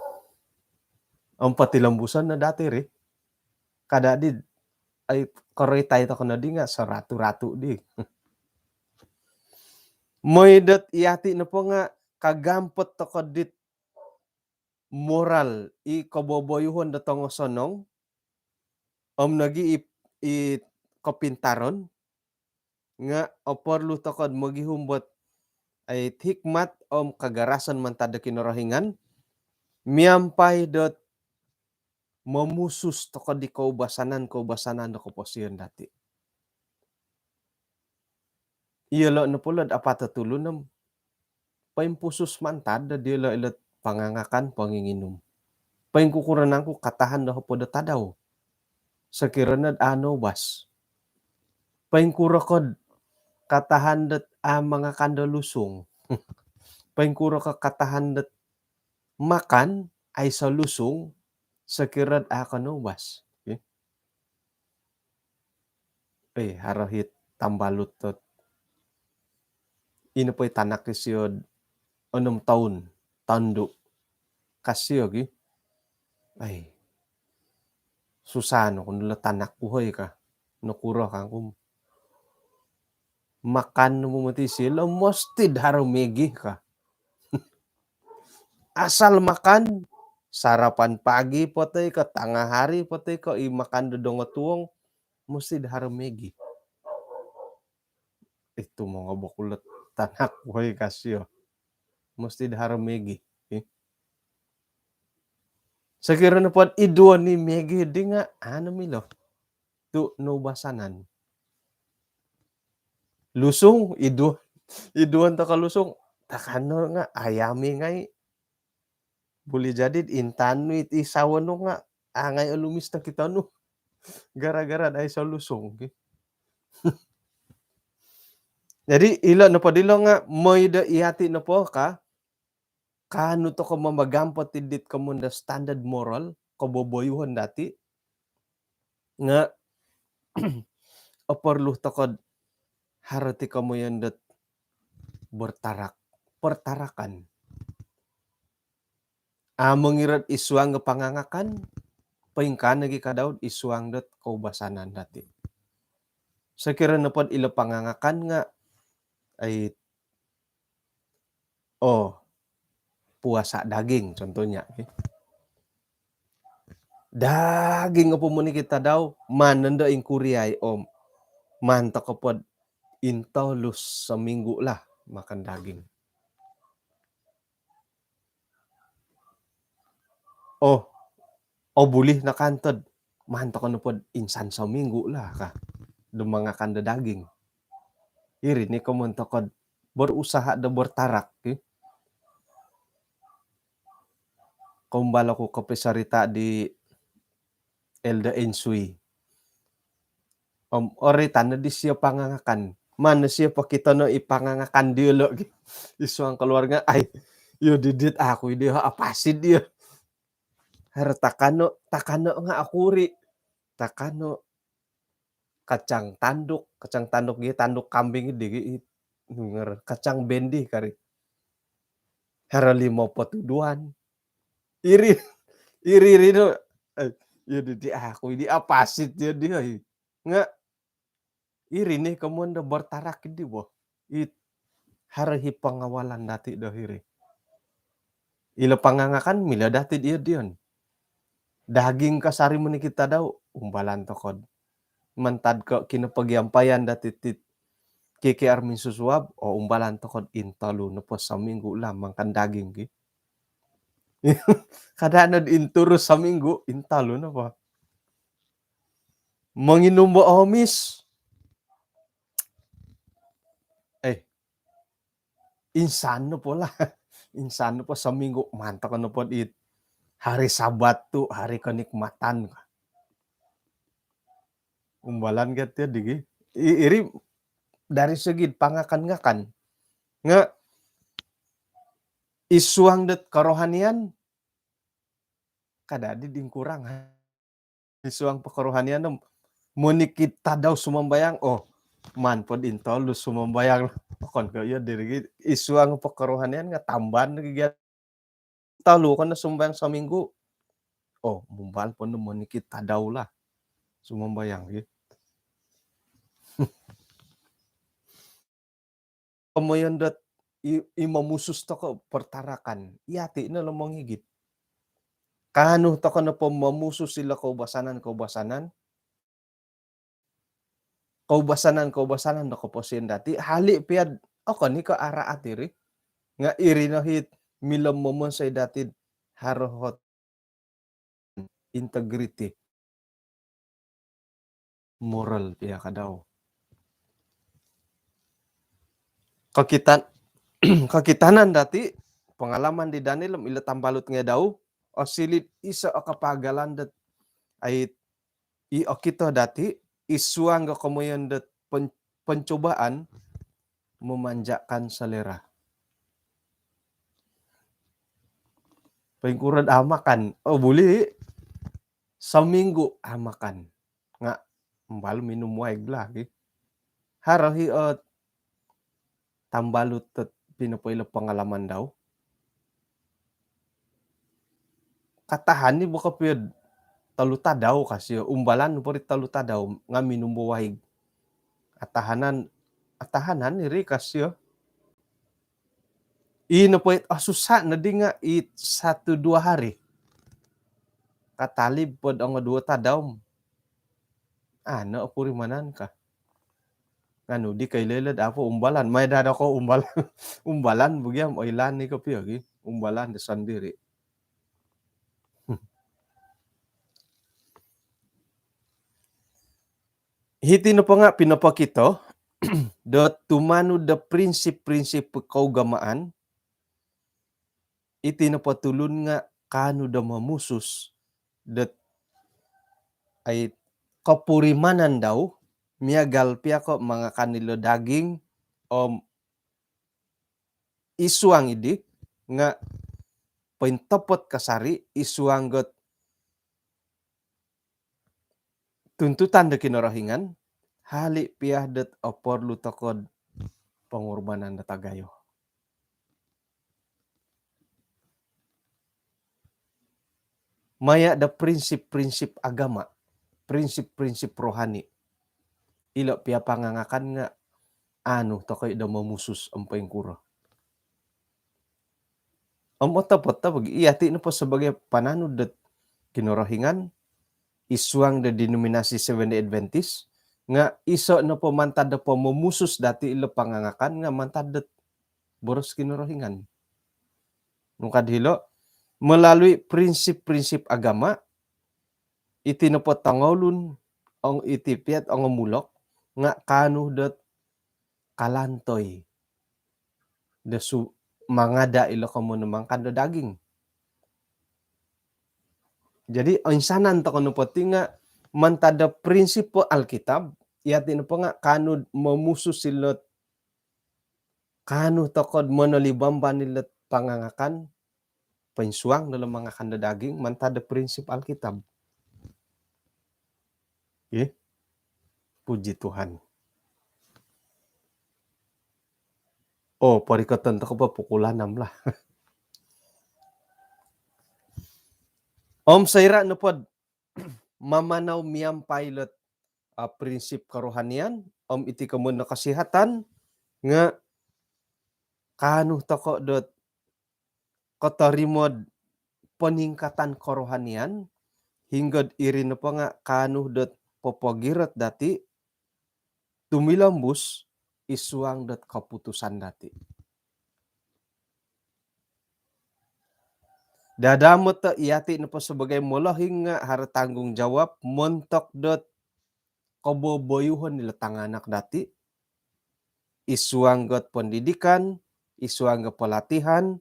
Om potilombuson no dati ri. Kada di, ai, koroitai toko nodi nga seratu-ratu di. Moi dot iyati nopo nga kagampot toko dit moral, i koboboyuhon do tongosonong, om nogi i, i kopintaron, nga oporlu tokod mogihum dot ai hikmat om kagarasan mantad do Kinorohingan, miampai dot momusus tokod di koubasanan-koubasanan do koposion dati. Iyolo nopo lo dot apato tulun om poimpusus mantad do diolo ilo pangangakan, ponginginum. Poingkukuro nangku katahan do hopod do tadau sokiro nod a noubas? Poingkuro kod katahan dot a mangakan do lusung? Poingkuro ko katahan dot makan aiso lusung sokiro dot a ko noubas? Oke. Eh, haro hiti tambalut dot ino po i tanak isio onom toun, tondu. Ka sio gi, ai, susah no kono lo tanak ku hoi ka. Nokuro kangku. Makan no mumoti silo mesti do haro Maggi ka. Asal makan, sarapan pagi po toi ko, tangah hari po toi ko, i makan do dongotuong, mesti do haro Maggi. Itu mongobok ulot tanak, woi, ka sio. Mesti do haro Maggi. Eh. Sokiro nopo dot iduon i Maggi di nga, anu milo. Tu noubasanan. Lusung, iduon. Iduon toko lusung. Takano nga, ayami ngai. Boleh jadi intangan nu it i sawo nu nga, a ngai olumis tokito nu. Gara-gara dai so lusung, ki. Jadi, ilo nopo dilo nga, moi do iyati nopo ka, kaanu toko mamagampot id dit komoyon do standard moral, koboboyuhon dati, nga oporlu tokod haro ti komoyon dot bertarak, pertarakan. A, mongirot id suang do pangangakan, poingkaa nogi ka dau id suang dot koubasanan dati. Sokiro nopo dot ilo pangangakan nga, ai, oh, puasa daging, contohnya, eh. Daging opo monikid tadau, maan nondo ingkuriai om maan toko po dot intolu seminggu lah makan daging. Oh, oh, boleh no kantod. Maan toko nopo dot insan seminggu lah ka do mangakan do daging. Iri ni komoyon toko dot berusaha do bertarak, ki. Kombal oku kopisarita di Elder Insui. Om, ori tanda di sio pangangakan. Maan sio pokito no i pangangakan diolo, ki. Id suang keluarga, ai, iyo didit aku i dio, apa sih dio? Haro takano, takano nga okuri. Takano kacang tanduk, kacang tanduk gi, tanduk kambing di gi, i, nungar, kacang bendi kari. Haro limo potuduan. Iri, iri, iri no. Ai, iyo di, di aku i di, apa sih iyo di, ai. Nga, Iri ni komoyon do bertarak di bo. It haro i pengawalan dati do hiri. Ilo pangangakan milo dati diyo diyon. Daging kasari monikid tadau, umbalan tokod. Mantad ko kinopogiampayan dati tit K K R minsusuab, o umbalan tokod intolu nopo saminggu lah mangakan daging ki. Kada nod inturu saminggu, intolu nopo. Monginum bo omis. Eh, insan nopo lah. Insan nopo saminggu, mantad ko nopo di hari Sabat tu hari kenikmatan. Umbalan ka tiyo digi. I-, iri dari segi pangakan-ngakan. Nga id suang dot kerohanian, kada di dingkurang. Id suang pekerohanian do monikid tadau sumambayang, oh, maan pod intolu sumambayang. Okon ko iyo diri gi, id suang pekerohanian nga tambahan lagi gia. Tolu ko no sumambayang saminggu. Oh, mumbal po no monikid tadau lah sumambayang gi. Komoyon dot i, i momusus toko pertarakan. Iyati no lo mongigit. Kaanu toko nopo momusus ilo koubasanan-koubasanan. Koubasanan-koubasanan do koposion dati. Hali piad, okon i ko araat iri. Nga iri no hit milo momonsoi dati haro hot integriti. Moral pia kadau. Kokitan-, kokitanan dati, pengalaman di Daniel om ilo tambalut ngai dau, osiliu iso o kapagalan dot ai i okito dati, id suang do komoyon dot pen-, pencobaan memanjakkan selera. Poingkuro do au makan? Oh, buli saminggu au makan. Nga umbal minum waig lah gi. Haro hi, eh, tambalut dot pinopoilo pengalaman dau. Katahan ni bo kopio tolu tadau kasio, umbalan po ri tolu tadau nga minum bo waig. Atahanan, atahanan iri kasio. I nopo it, ah, susah no di nga it satu dua hari. Katalib pod ongo duo tadau. Ano, opurimanan ka. Nganu di koilo-ilo do apo umbalan. Mai dado ko umbalan. Umbalan bogiam, oilaan i kopio gi. Umbalan do sondiri. Hiti nopo nga pinopokito do tumanud do prinsip-prinsip kougamaan, iti nopo tulun nga kaanu do momusus dot ai kopurimanan dau, miagal pia ko mangakan ilo daging, om id suang idi nga pointopot kasari id suang dot tuntutan do Kinorohingan, hali pia dot oporlu tokod pengorbanan dot agayo. Maya do prinsip-prinsip agama, prinsip-prinsip rohani. Ilo pia pangangakan nga anu tokoi do momusus om poingkuro. Om otopot-topot, iyati nopo sebagai pananud dot Kinorohingan, id suang do denominasi Seventh Day Adventist, nga iso nopo mantad do pomomusus dati ilo pangangakan nga mantad dot boros Kinorohingan. Nung kad hilo, melalui prinsip-prinsip agama, iti nopo tongoulun, ong iti piat ongomulok, nga kaanu dot kalantoi do su-, mangada ilo komoyon mangakan do daging. Jadi, oinsanan toko nopo ti nga mantad do prinsip Alkitab, iyati nopo nga kaanu momusus ilo, kaanu tokod monolibamban ilo pangangakan, poinsuang dalam mangakan do daging, mantad do prinsip Alkitab. Okey. Puji Tuhan. Oh, porikoton toko po pukul anam lah. Om soira nopo do mamanau miampai ilo, ah, prinsip kerohanian, om iti komoyon do kesihatan nga kaanu toko dot kotorimo'd peningkatan kerohanian, hinggo'd iri nopo nga kaanu dot popogirot dati tumilombus id suang dot keputusan dati. Dadamot do iyati nopo sebagai molohing nga haro tanggungjawab montok dot koboboyuhon ilo tanganak dati, id suang dot pendidikan, id suang dot pelatihan,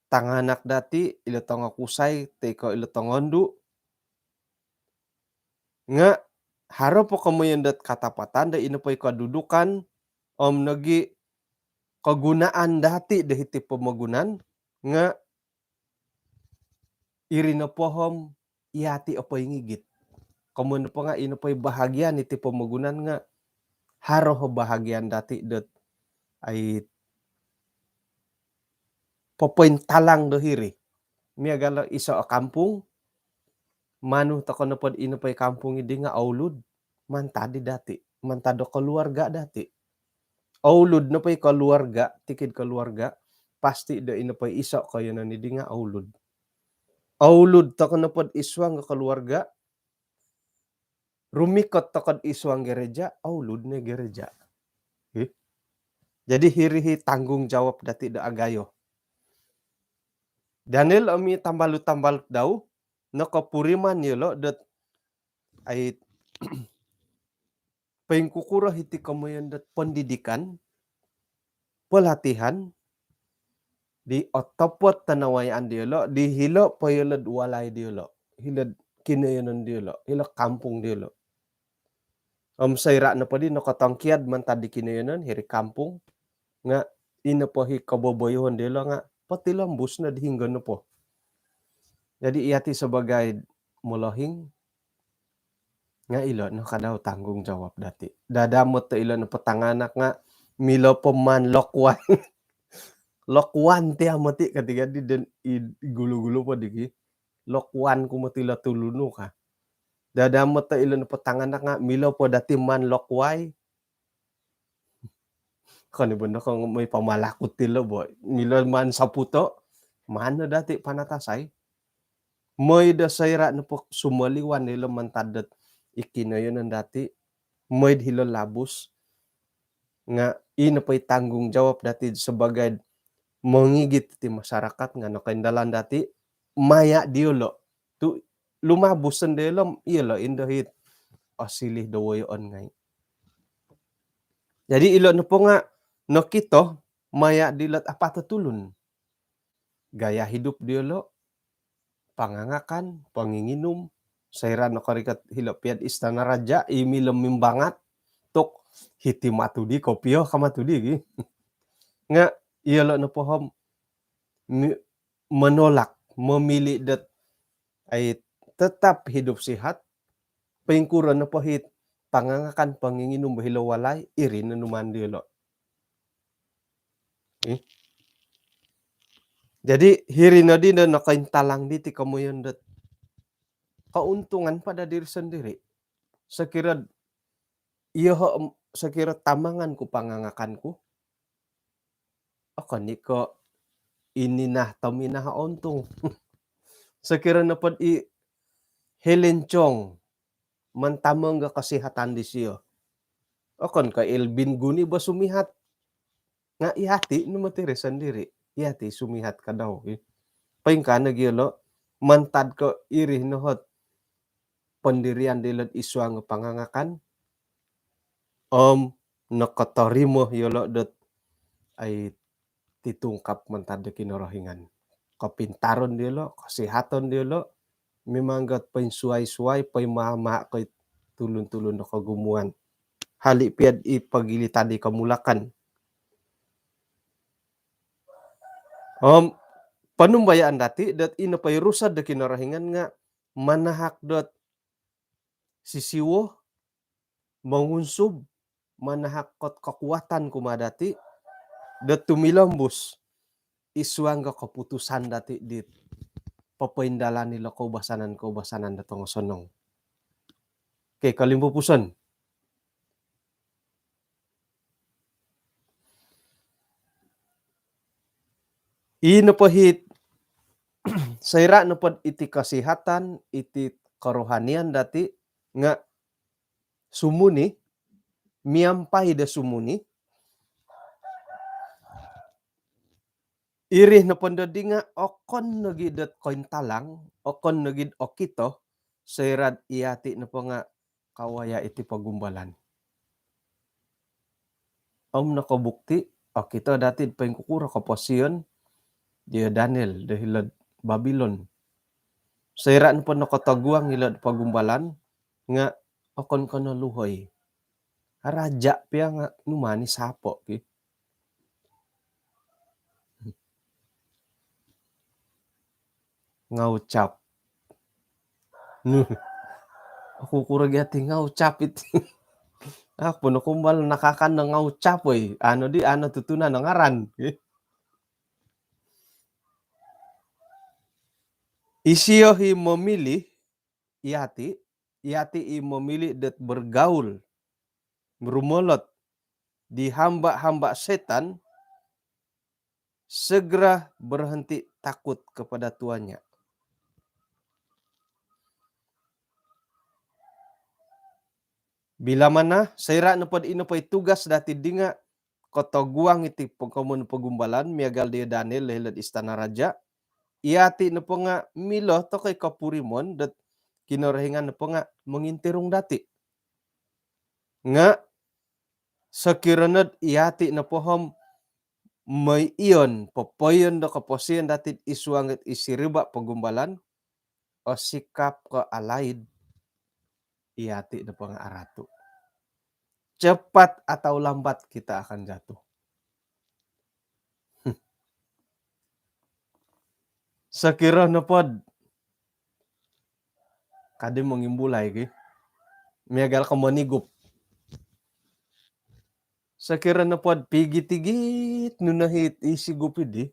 tanganak dati, ilo tongokusai, toi ko ilo tongondu. Nga haro po komoyon dot katapatan do ino po i kedudukan, om nogi kegunaan dati do hiti pomogunan, nga iri nopo om iyati o poingigit. Komoyon nopo nga ino po i bahagian iti pomogunan nga haro o bahagian dati dot ai popointalang do hiri. Miagal o iso o kampung, manu toko nopo dot ino po i kampung idi nga oulud, mantad di dati, mantad do keluarga dati. Oulud nopo i keluarga, tikid keluarga, pasti do ino po i iso koiyonon idi nga oulud. Oulud toko nopo dot id suang keluarga, rumikot toko dot id suang gereja, oulud no i gereja. Ih. Jadi hiri i tanggungjawab dati do agayo. Daniel om i tambalut-tambalut dau, nokopuriman yolo dot ai poingkukuro hiti komoyon dot pendidikan, pelatihan, di otopot do nawayaan diolo, di hilo po yolo'd walai diolo, hilo'd kinoyonon diolo, hilo kampung diolo. Om soira nopo di nokotongkiad mantad di kinoyonon, hiri kampung, nga ino po i koboboyuhon diolo nga potilombus no di hinggo nopo. Jadi iyati sebagai molohing, nga ilo no kadau tanggungjawab dati. Dadamot do ilo nopo tanganak nga milo po maan lokuan. Lokuan ti amu ti katiga di dan i gulu-gulu po digi. Lokuan ku moti lo tulunu ka. Dadamot do ilo nopo tanganak nga milo po dati maan lokuai. Koni bondo ko moi pamalakut tilo bo. Milo maan saputo, maan no dati panatasai. Moi do soira nopo sumoliwan ilo mantad dot i kinoyonon dati, moi do hilo labus, nga ino po i tanggungjawab dati sebagai mongigit ti masyarakat nga nokoindalan dati maya diolo. Tu lumabus sondilo, iyolo indo hit osilih do woyoon ngai. Jadi ilo nopo nga nokito maya dilot apat o tulun. Gaya hidup diolo, pangangakan, ponginginum, soira nokorikot hilo piad istana raja, i milo mimbangat, tok hiti matu di kopio ka matu di gi. Nga iyolo nopo om mi- menolak, memilih dot ai tetap hidup sihat, poingkuro nopo hit pangangakan ponginginum bo hilo walai, iri no numaan diolo. Ih. Jadi hiri nodi no nokointalang diti komoyon dot keuntungan pada diri sendiri. Sokiro iyoho, sokiro tamangan ku pangangakan ku, okon i ko ininah tominah o untung. Sokiro nopo dot i helencong mantamong do kesihatan disio, okon ko Elvin Guni bo sumihat. Nga iyati no moti iri sondiri, iyati sumihat kadau. Poingkaa nogi ilo, mantad ko iri no hot pendirian diolo id suang pangangakan om nokotorimo yolo dot ai titungkap mantad do Kinorohingan. Kopintaron diolo, kosihaton diolo, mimang dot poinsuai-suai, poimaha-maha ko i tulun-tulun do kogumuan. Hali piad i pogili tadi komulakan. Om ponumbayaan dati dot ino po i rusod do Kinorohingan nga manahak dot sisiwo, mongunsub, manahak dot kekuatan kumaa dati dot tumilombus id suang do keputusan dati dit popoindalan ilo koubasanan-koubasanan do tongosonong. Okey, kolimpupuson. I nopo hit, soira' nopod iti kesihatan, iti kerohanian dati' nga' sumuni, miampai do sumuni, iri nopo ndo di nga' okon nogi' dot kointalang, okon nogi' okito, soira'd iyati' nopo nga' kawaya' iti pogumbalan. Om nokobukti', okito dati'd poingkukuro koposion diyo Daniel do hilo'd Babilon. Soira' nopo nokotoguang hilo'd pogumbalan nga' okon ko' no luhoi. Raja' pia nga' numaan i sapo' ki. Ngaucap. Nuh. Aku kurang ati ngaucap iti. Aku no kumbal nakakan no ngaucap, oi. Ano di, ano tutunan no ngaran. Isio hi memilih, iyati', iyati' i memilih dot bergaul, merumolot di hamba-hamba setan, segera berhenti takut kepada tuannya. Bila mana, soira' nopod ino po i tugas dati' di nga' kotoguang iti pogkomun pogumbalan, miagal di Daniel do hilo'd istana raja', iyati' nopo nga' milo toko' i kopurimon dot Kinorohingan nopo nga' mongintirung dati'. Nga' sokiro nod iyati' nopo om moi iyon, popoiyon do koposion dati'd isuang it isiriba' pogumbalan, osikap ko' alaid, iyati' nopo nga' aratu'. Cepat atau lambat kita akan jatuh. Sokiro nopod, kadi mongimbulai ki. Miagal ko monigup. Sokiro nopod pigit-igit nu no hit i sigup idi,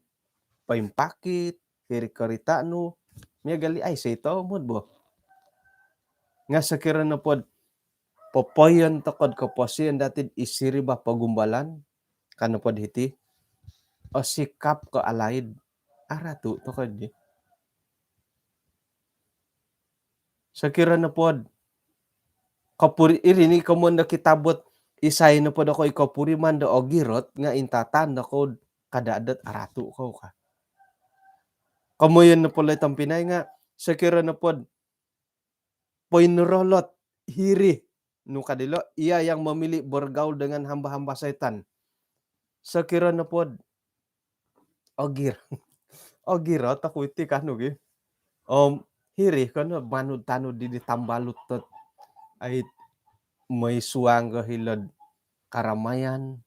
poimpakit, kiri korita' nu, miagal i ai sei tomod bo. Nga' sokiro nopod popoiyon toko'd koposion dati'd isiriba' pogumbalan, ka nopod hiti, osikap ko' alaid, aratu' toko'd di. Sokiro nopod kopuri-, iri ni komoyon do kitab ot, isai nopo dokoyu i kopuriman do ogirot nga' intatan dokoyu'd kada' dot aratu' kou ka. Komoyon nopo lo i tompinai nga' sokiro nopod poinrolot hiri nu ka dilo, ia yang memilih bergaul dengan hamba-hamba setan. Sokiro nopod ogir-, ogirot oku iti kanu gi. Om hiri kono manud-tanud di, di tambalut tot ai moi suang ko hilo'd karamayan,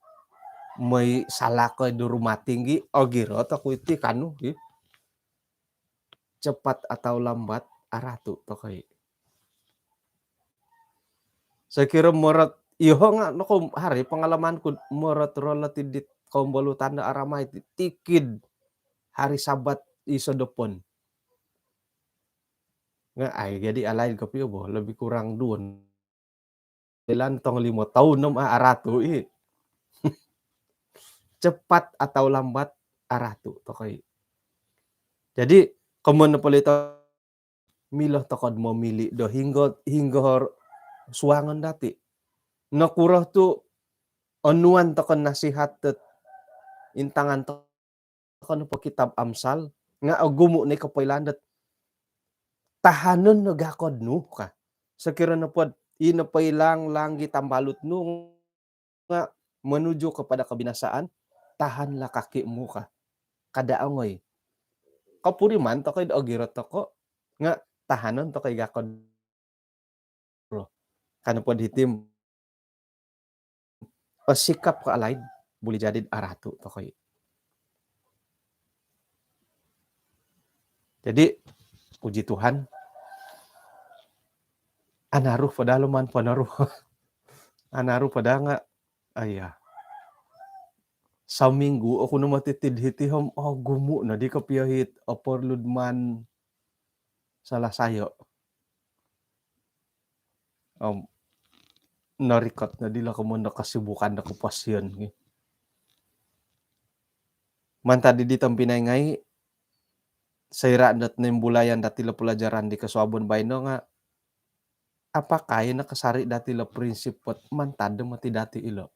moi salakoi do rumah tinggi, ogirot oku iti kanu gi. Cepat atau lambat, aratu' tokoyu. Sokiro morot, iyoho' nga' nokohari pengalaman ku, morot-rolot idit kombolutan do aramai ti, tikid hari Sabat i sodopon. Nga' ai jadi alaid kopio bo, lebih kurang duo ilan tong limo toun om a-, aratu' i. Cepat atau lambat, aratu' tokoyu. Jadi komoyon nopo lo i to, milo toko'd momili' do hinggo, hinggo hor suangon dati'. Nokuro tu' onuan toko'd nasihat dot intangan to- ko nopo kitab Amsal, nga' ogumu' no i kopoilaan dot tahanon no gakod nu ka. Sokiro nopod ino poilang-lang gi tambalut nu nga' menuju kepada kebinasaan, tahanlah kakimu ka. Kada' ongoi. Kopuriman toko'd ogirot toko', nga' tahanon toko'd gakod. Ka nopod hiti, osikap ko' alaid, buli jadi'd aratu' tokoyu. Jadi puji Tuhan, anaru po daa lo maan ponoruo. Anaru po daa nga', aiya. Saminggu oku no motiti'd hiti om, ogumu' noddi kopio hit oporlu'd maan salasayo'. Om norikot noddi lo komoyon do kesibukan do koposion ki. Mantad di tompinai ngai', soira' dot noimbulayan dati' lo pelajaran di kosuabon baino nga', apakah i nakasari' dati' lo prinsip dot mantad do moti dati' ilo'?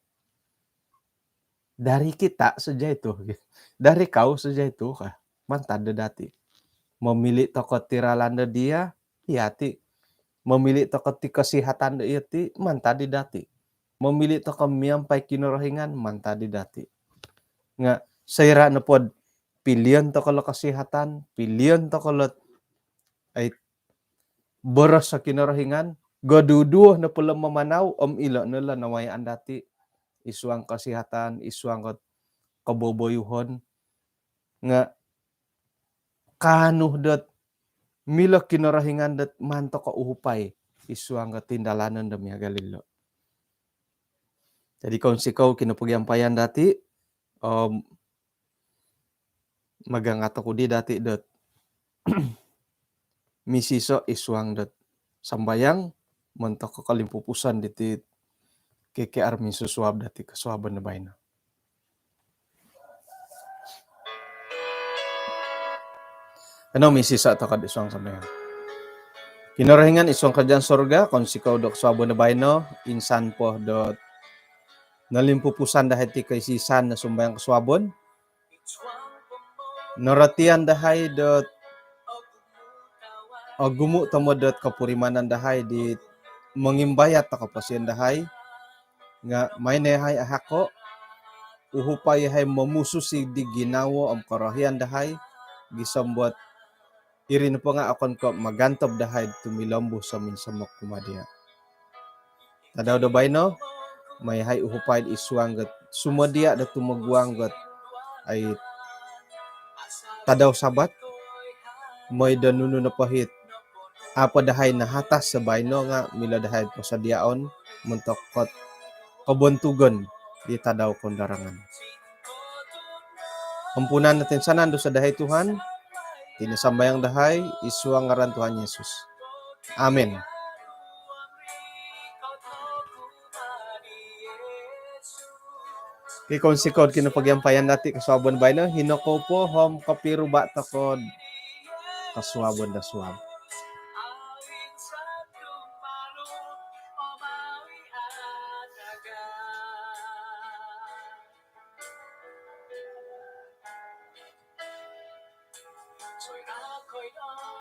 Dari kita saja itu. Dari kau saja itu kah? Mantad do dati'. Momili' toko' ti ralan do diya', iyati'. Momili' toko' ti kosihatan do iyati', mantad di dati'. Momili' toko' miampai Kinorohingan, mantad di dati'. Nga' soira' nopod pilion toko' lo kosihatan, pilion toko' lo, ai, boros o Kinorohingan, goduduo nopo lo mamanau, om ilo' no lo nawayaan dati', id suang kosihatan, id suang kot koboboyuhon, nga' kaanu dot milo Kinorohingan dot maan toko' uhupai id suang kot tindalanon do miagal ilo'. Jadi kounsikou kinopogiampayan dati', om magangat oku di dati' dot misiso' id suang dot sambayang montok kolimpupuson diti K K R minsusuab dati' kosuabon do baino. Kanou misiso' toko' id suang sambayang. Kinorohingan id suang karajaan sorga, kounsikou do kosuabon do baino, insan po dot nolimpupusan dahai ti koisisan do sumbayang kosuabon. Norotian dahai dot ogumu' tomod dot kopurimanan dahai di mongimbayat do koposion dahai, nga' mai no yahai ahako', uhupai yahai momususi di ginawo om korohian dahai, gisom dot iri nopo nga' okon ko' magantob dahai tumilombus om minsomok kumaa diya'. Tadau do baino, mai yahai uhupai id suang dot sumodia' do tumoguang dot, ai, tadau Sabat, moi do nunu nopo it apo dahai nahatas do baino nga' milo dahai posodiaon montok kot kobontugon di tadau koundarangan. Ampunan no toinsanan dosa dahai Tuhan, iti no sambayang dahai id suang ngaran Tuhan Yesus. Amin. Okey, kounsikou kinopogiampayan dati' kosuabon baino, hino kou po om kopiruba' toko' kosuabon do suab.